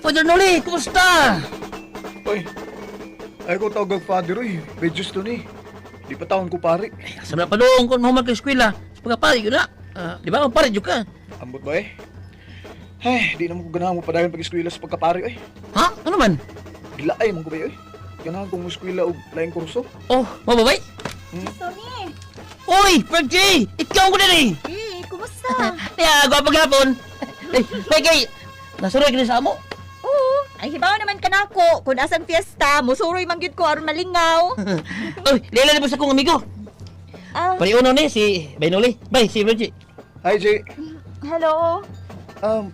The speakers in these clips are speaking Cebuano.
Father Noli, kumusta? Oy, ay ko tawag father oy. Medyo to ni. Di pa taon ko pare. Sa mga padung kung mahuman ka eskwela, sa pagkapari yun na. Ah, di ba? Ang pare, ka. Ambot ba eh? Ay, di naman ko ganahan mo padayon pag-eskwela sa pagkapari oy. Ha? Ano man? Gilaay man ko ba oy. Ganahan kong eskwela og laing kurso. Oh, mababay? Tony! Uy, Fergie! Ikaw ko din eh! Eh, kumusta? Kaya, gwapo gapon. Eh, kay, nasuroy ka na sa amo. Oo, ay hibaw naman ka nako. Kung asan fiesta, musuroy man gyud ko aron malingaw. Uy, lila na po sa kong amigo. Ah, Pariuno ni si Bainoli. Bay, si Fergie. Hi Jay. hello.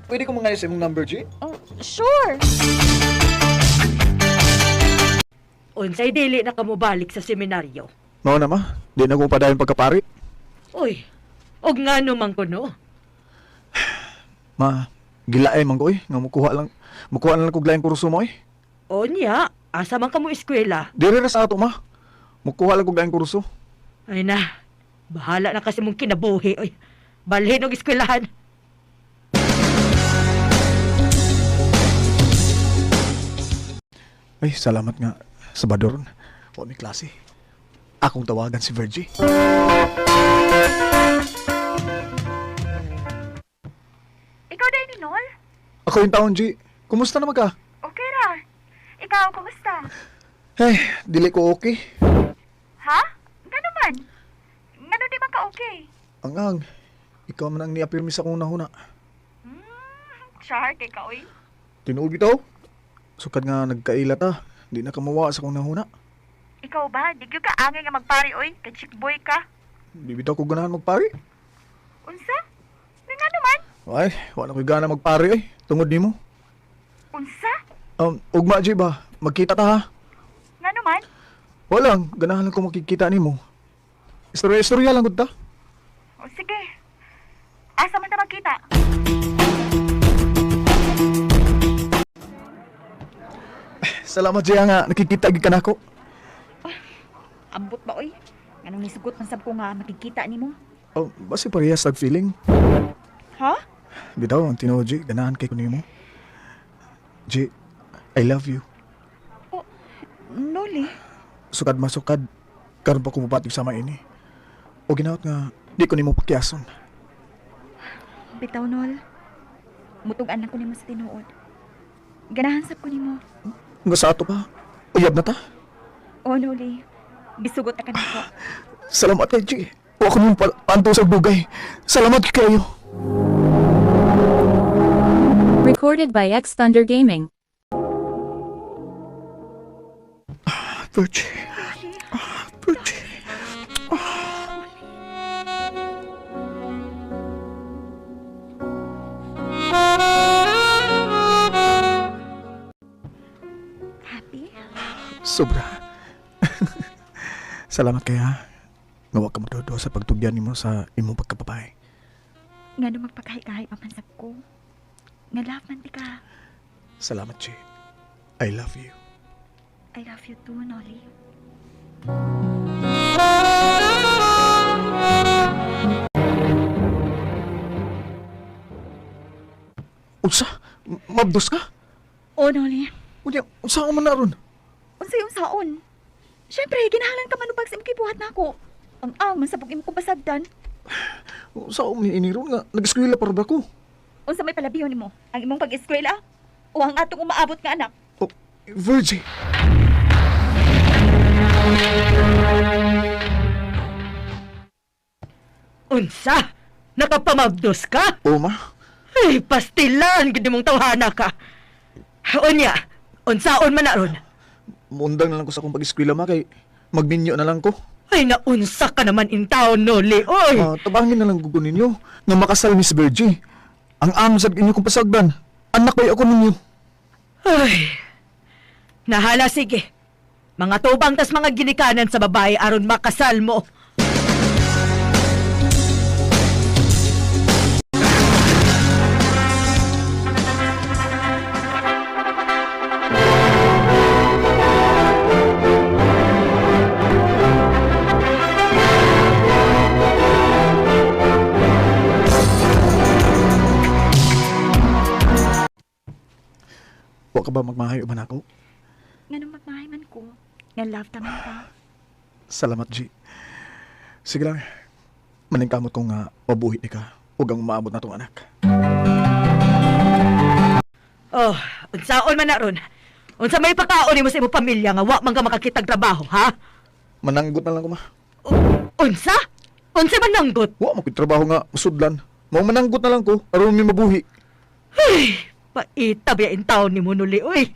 Pwede ko mangayo sa imong number, Jay? Oh, sure. Unsay dili na kamubalik sa seminaryo. Mao na ma. Di na ko padayon pagkapari. Uy, og ngano man kuno. Ma, gilaay man ko oy. Nga mukuha na lang kog laing kurso mo oy. Onya, asa man kamo eskwela? Diri ra sa ato ma. Mukuha lang kog laing kurso. Ay na, bahala na kasi mong kinabuhi. Uy, balhin og eskwelahan. Ay, salamat nga sa Bador. Wa mi klase. Akong tawagan si Virgie. Ikaw dahil ni Nol? Ako yung taon, G. Kumusta naman ka? Okay ra. Ikaw, kumusta? Ay, dili ko okay. Ha? Ngano man? Ngano di man ka okay? Ang ang, ikaw man ang niapirmi sa akong nahuna. Char, kay ka, oy. Tinuod bitaw. Sukad nga nagkaila ta, di na kamawa sa akong nahuna. Ikaw ba? Di gyud ka angay nga magpari, oy. Kay chick boy ka. Di bitaw ko ganahan magpari. Unsa? Ngano man? Ay, wala ko'y gana magpari ay. Tungod nimo. Unsa? Ugma G ba? Magkita ta ha? Ngano man? Walang, ganahan lang ko makikita nimo. Istorya-istorya lang gud ta. O sige. Asa man ta magkita? Salamat G nga nakikita gid ka nako. Ambot ba, oy? Nganong nisugot man sab ko nga makikita nimo? Oh, basi parehas tag feeling. Ha? Bitaw ang tinuod G, ganahan kay ko nimo. G, I love you. Noli. Sukad masukad karon pa ko mobatig sama ini. O ginaot nga di ko nimo pakiason. Bitaw, Nol. Mutug-an ko nimo sa tinuod. Ganahan sab ko nimo. Nga sa ato pa, uyab na ta. O, Noli. Gisugot na ka nako. Salamat kay G. Wa ko nimo panto sa dugay. Salamat kayo. Recorded by X Thunder Gaming. Virgie. Virgie. Happy? Sobra. Salamat kaya. Nga wa ka magdudo sa pagtugyan nimo sa imong pagkababae. Nga no magpakahi-kahi pa man sab ko. Nga love man di ka. Salamat, G. I love you. I love you too, Noli. Unsa? Mabdos ka? O, Noli. Unya, unsa ka man na ron? Unsa yung saon? Siyempre, ginahalan ka manubag sa imong kibuhat nako. Ang ang man sa imong kubasagdan. Unsa ka man ini ron nga nag-eskwela para ba ko? Unsa may palabiyon nimo? Ang imong pag-eskwela? O ang atong umaabot nga anak? Oh, Virgie. Unsa? Nakapamabdos ka? O ma, Ay, pastilan gid mong tawhana ka. Unya, unsaon man na ron? mundang na lang ko sa akong pag-eskwela ma kay magminyo na lang ko. Ay, naunsa ka naman in taon, Noli. Oy! Ah, tabangin na lang gugo ninyo nga makasal Miss Virgie. Ang ang sa inyo kong pasagdan. Anak bay ako ninyo. Ay, nahala sige. Mga tubang tas mga ginikanan sa babae aron makasal mo. Wa ka ba magmahay uban ako? Nganong magmahay man ko? Nga love ta man ka. Salamat, G. Sige lang. Maningkamot ko nga mabuhi ni ka ug ang maabot na tong anak. Oh, unsaon man na ron? Unsa may pakaon nimo sa imong pamilya nga wa man ka makakitag trabaho, ha? Mananggot na lang ko, ma. Unsa? Unsa man nanggot? Wa mo trabaho nga masudlan. Mao mananggot na lang ko aron mi mabuhi. Ay, paita biya in taon ni mo nuli, uy.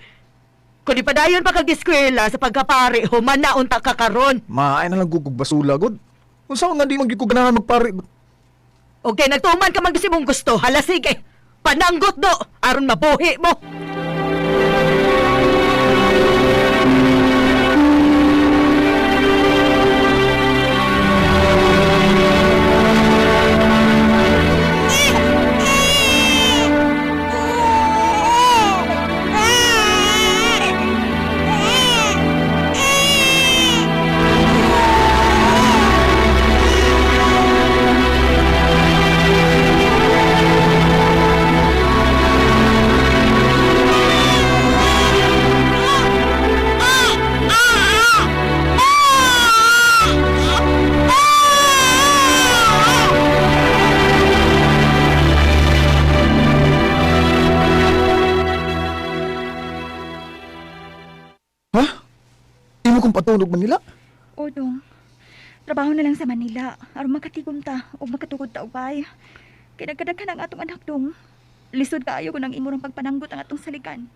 Kung di padayon pa kag eskwela sa pagkapare, human na unta ka karon. Maay na lang ko kog basula gud. Unsa nga di man gyud ko ganahan magpare. Okay, nagtuman ka man gyud sa imong gusto. Hala sige. Pananggot do aron mabuhi mo. Ha? Imo kong patunog Manila? O dong, trabaho na lang sa Manila. Aron makatigom ta o makatukod ta ubay. Kay nagkadaghan ang atong anak dong. Lisod kaayo kung ang imong pagpananggot ang atong saligan.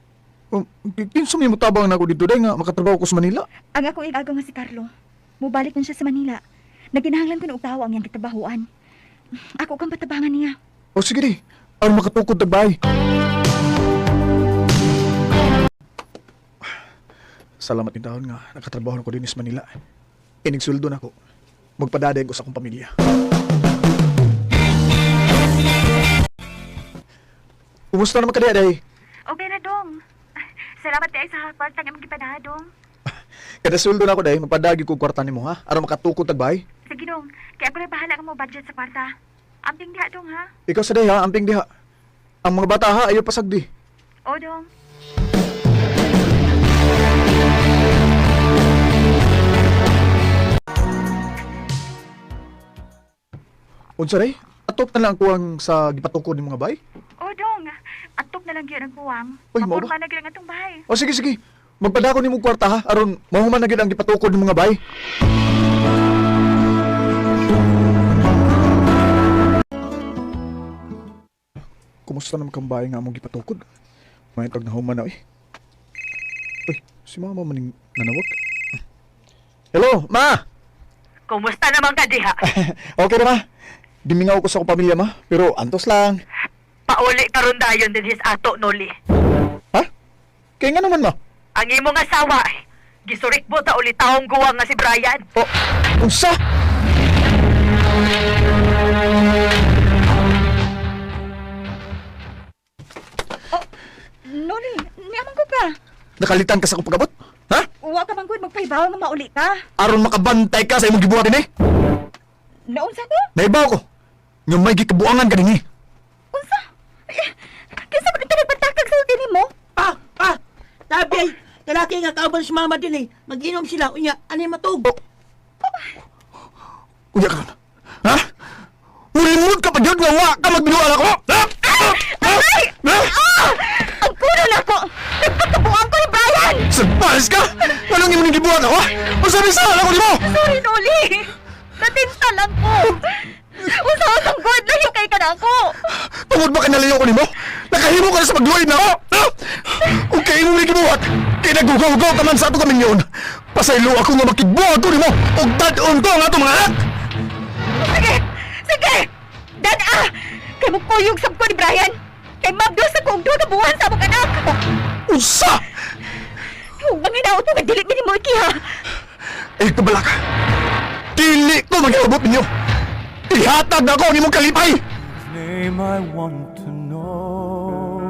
Kinsa may motabang nako dito day nga makatrabaho ko sa Manila? Ang akong igago nga si Carlo. Mubalik man siya sa Manila. Naginahanglan ko na og tawo ang iyang katrabahoan. Ako kang patabangan niya. O sige di, aron makatukod tag bay. Salamat ni taon nga nakatrabaho na ko din sa Manila. Inigsuldo na ko. Magpadaday ko sa akong pamilya. Kumusta naman ka diya, day? Okay na dong. Salamat kay sa kwarta nga imong gipadaha dong. Kada suldo na ako day, magpadagi ko kwarta nimo ha, aron makatukod tag bay. Sige dong, kay ako na bahala nga mo budget sa kwarta. Amping diha dong ha. Ikaw sa day ha, amping diha. Ang mga bata ha, ayaw pasagdi. O dong. Unsa day? Atop na lang ang kuwang sa gipatukod ni mga bay. O dong, atop na lang gyud ang kuwang. Uy, mao ba? Mapurma na gyud ang atong bahay. O sige sige, magpadako nimo kwarta ha, aron mahuman na gyud ang gipatukod ng mga bay. Kumusta naman kang bahay nga among gipatukod? May tag nahuman na eh. Uy, si mama maning nanawag. Hello, ma! Kumusta naman ka diha? Okay na ma. Dimingaw ko sa akong pamilya ma, pero antos lang. Pauli karon dayon din his ato noli. Ha? Kaya nga naman ma. Ang imong asawa, gisurikbo ta uli taong guwang nga si Brian. O, unsa? Noli, niamang ko ka. Nakalitan ka sa akong pagabot? Ha? Wa ka man gud magpahibaw nga mauli ka. Aron makabantay ka sa imong gibuhat dinhi. Naunsa ko? Naibaw ko. Nga may gikabuangan ka dinhi. Unsa? Eh, Kinsa man ito nagpatakag sa hotel nimo? Pa, pa. Tabi ay lalaki nga kauban si mama din eh. Maginom sila unya ani matug. Uya ka ron. Ha? Ulimod ka pa gyud nga wa ka magbinuan ako. Ha? Ha? Ha? Ah! Ang kuno na ko! Nagpakabuang ko ni Brian! Surprise ka? Anong imong gibuhat ako? Unsa may sala ko nimo? Sorry, Noli! Natinta lang ko! Unsa ang good layo kay ka na ako! Tungod ba kinalayo ko nimo? Nakahimo ka na sa pagluoy na ako. Ha? Ug kay imong gibuhat, kay nagugaw-gaw ka man sa ato kaminyon. Pasaylo ako nga makigbuhat ko nimo ug dad-on ko ang atong mga anak. Sige! Sige! Dan-a! Kay mukuyog sab ko ni Brian! Kay mabdos sa kong duha ka buwan sa among anak! Unsa? Huwag manginaot mo nga dili mi nimo ikiha! Eh, kabalaka. Dili ko mag-iabot ninyo. Ihatag na ako ang imong kalipay. Name I want to know.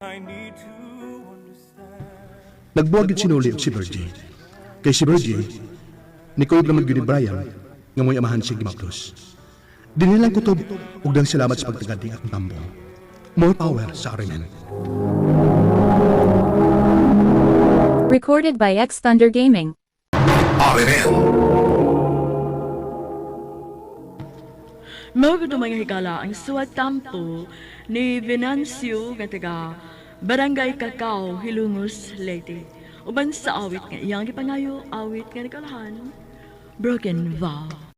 I need to understand. Nagbuwag yun sinuli og si Virgie. Kay si Virgie, nikuyog naman gyud ni Brian nga mo'y amahan siya gimapdos. Dinilang kutob ug dang salamat sa pagtagad ni akong tambong. More power sa Arimen. Recorded by X Thunder Gaming. RNN. Mao gud mga higala ang suwat tampo ni Venancio nga taga Barangay Cacao, Hilongos, Leyte. Uban sa awit nga iyang gipangayo, awit nga nagkalahan, Broken Vow.